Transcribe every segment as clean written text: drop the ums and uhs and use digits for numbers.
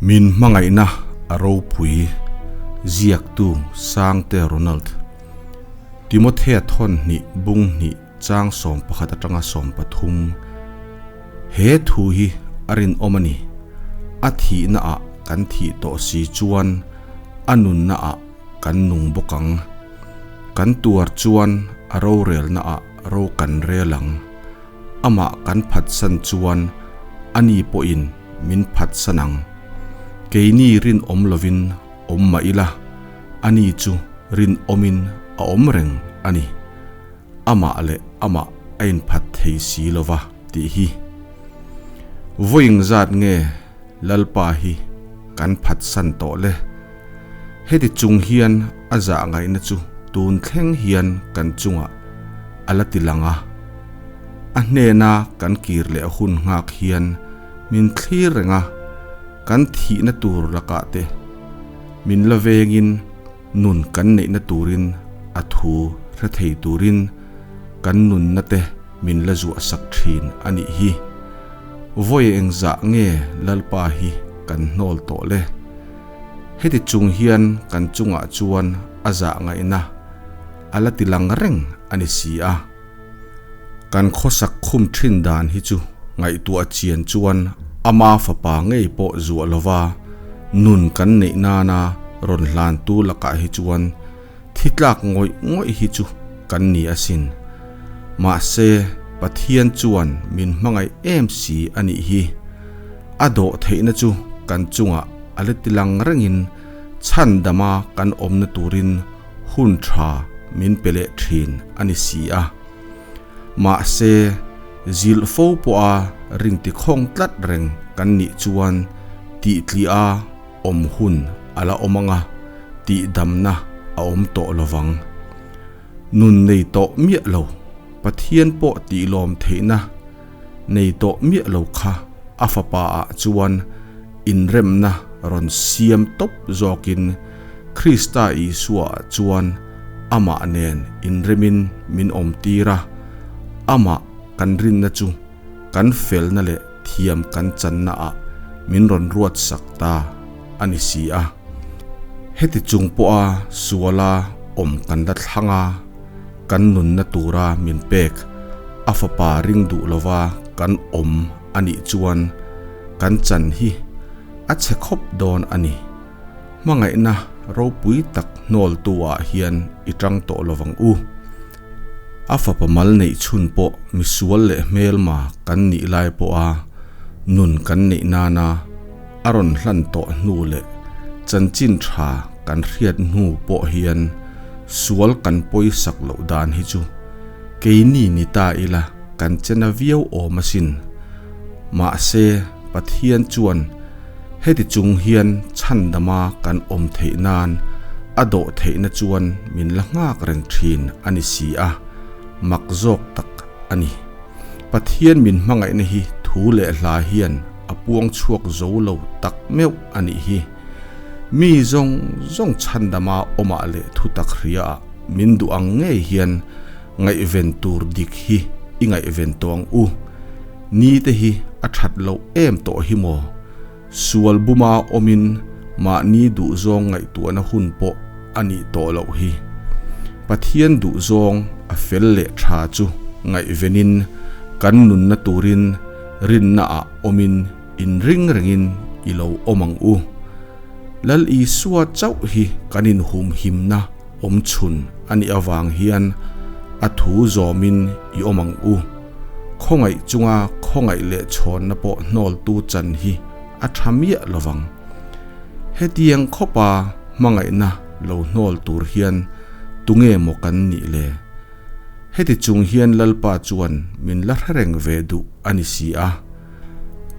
Min hmangaihna a ropui ziaktu Sangte Ronald. Timothea thawn hnih bung hnih chang 11 atanga 13. He thu hi a rinawm a ni. A thihna ah kan thih tawh si chuan a nunna ah kan nung bawk ang. Kan tuar chuan a rorelna ah ro kan rel ang. Amah kan phatsan chuan ani pawhin min phatsan ang. Keini rinawm lovin awm mah ila, ani chu rinawmin a awm reng a ni. Amah leh amah a inphat thei si lova tih hi. Vawiin zat nge Lalpa hi kan phatsan tawh le? Heti chung hian a zah ngaihna chu tun thleng hian kan chungah a la ti lang a. A hnena kan kir leh hun nghak hian min thlir reng a, kan thihna tur lakah te min la vengin nun kan neihna turin a thu hre thei turin kan nunna te min la zuah sak thin a nih hi. Vawi engzah nge Lalpa hi kan hnawl tawh le? Heti chung hian kan chungah chuan a zah ngaihna a la ti lang reng a ni si a. Kan khawsak khum thin dan hi chu ngaihtuah chian chuan ama fapa ngei pawh zuah lova nun kan neih nana rawn hlantu lakah hi chuan thi tlak ngawih ngawih hi chu kan ni asin. Mahse, Pathian chuan min hmangaih em si a nih hi. A dawh theihna chu kan chungah a la ti lang rengin chhandama kan awmna turin hun tha min pe leh thin a ni si a. Mahse, zilh fo pawha ring tikhawng tlat reng kan nih chuan tihtliah a awm hun a la awm ang a, tihdamna a awm tawh lo vang. Nun nei tawh miah lo, Pathian pawh tihlawm theihna nei tawh miah lo kha a fapa ah chuan inremna rawn siam tawp zawkin Krista Isua ah chuan amah nen inremin min awm tir a, amah kan rinna chu kan felna leh thiam kan channa ah min rawn ruat sak ta a ni si a. Heti chung pawha suala awm kan la thlang a. Kan nunna tura min pek a fapa ring duh lova kan awm a nih chuan kan chan hi a chhe khawp dawn a ni. Hmangaihna ropui tak hnawltu ah hian i tang tawh lovang u. A fapa mal neih chhun pawh misual leh hmelma kan nih lai pawha nun kan neih nana a rawn hlan tawh hnu leh chanchin tha kan hriat hnu pawh hian sual kan pawisak loh dan hi chu keini ni ta ila kan chena viau awm asin. Mahse, Pathian chuan heti chung hian chhandama kan awm theih nan a dawh theihna chuan min la nghak reng thin a ni si a, mak zawk tak a ni. Pathian min hmangaihna hi thu leh hla hian a puang chhuak zo lo tak meuh a nih hi. Mi zawng zawng chhandama awmah leh thutak hriaah min duh ang ngei hian ngaihven tur dik hi i ngaihven tawh ang u. Ni te hi a that loh em tawh hi maw? Sual buma awmin mahni duhzawng ngaihtuahna hun pawh a nih tawh loh hi. Pathian duhzawng a fel leh tha chu ngaihvenin kan nunna turin rinna ah awmin inring rengin i lo awm ang u. Lal Isua chauh hi kan inhumhimna awm chhun a nih avang hian a thu zawmin i awm ang u. Khawngaih chunga khawngaih leh chhawnna pawh hnawltu chan hi a tha miah lovang. Hetiang khawpa hmangaihna lo hnawl tur hian tunge maw kan nih le? Heti chung hian Lalpa chuan min la hre reng ve duh a ni si a.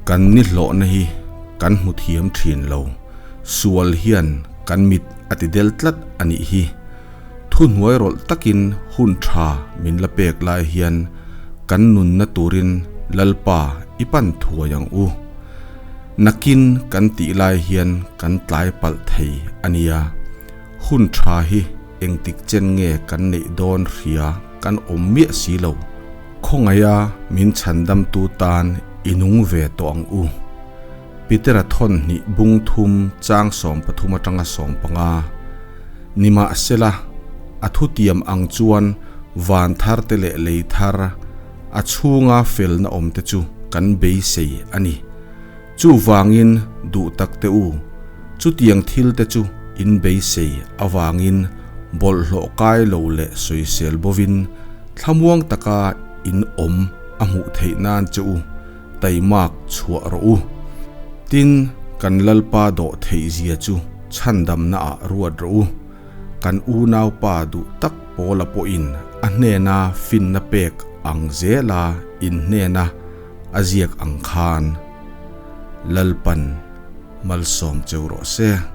Kan ni hlawhna hi kan hmu thiam thin lo. Sual hian kan mit a ti del tlat a nih hi. Thuhnuai rawlh takin hun tha min la pek lai hian kan nunna turin Lalpa i pan thuai ang u. Nakin kan tih lai hian kan tlai palh thei a nia. Hun tha hi engtik chen nge kan neih dawn hria kan awm miah si lo. Khawngaiha min chhandamtu tan i nung ve tawh ang u. Petera thawn hnih bung thum chang 13 atanga 15. Nimahsela, a thutiam ang chuan van thar te leh lei thar, a chhunga felna awm te chu kan beisei a ni. Chuvangin duh tak te u, chutiang thil te chu in beisei avangin bawlhhlawh kai lo leh sawisel bovin thlamuang taka in awm a hmuh theih nan che u taimak chhuah rawh u. Tin, kan Lalpa dawh theih zia chu chhandamna ah ruat rawh u. Kan unaupa duh tak Paula pawhin a hnena finna pek ang zela in hnena a ziak ang khan Lalpan malsawm cheu rawh se.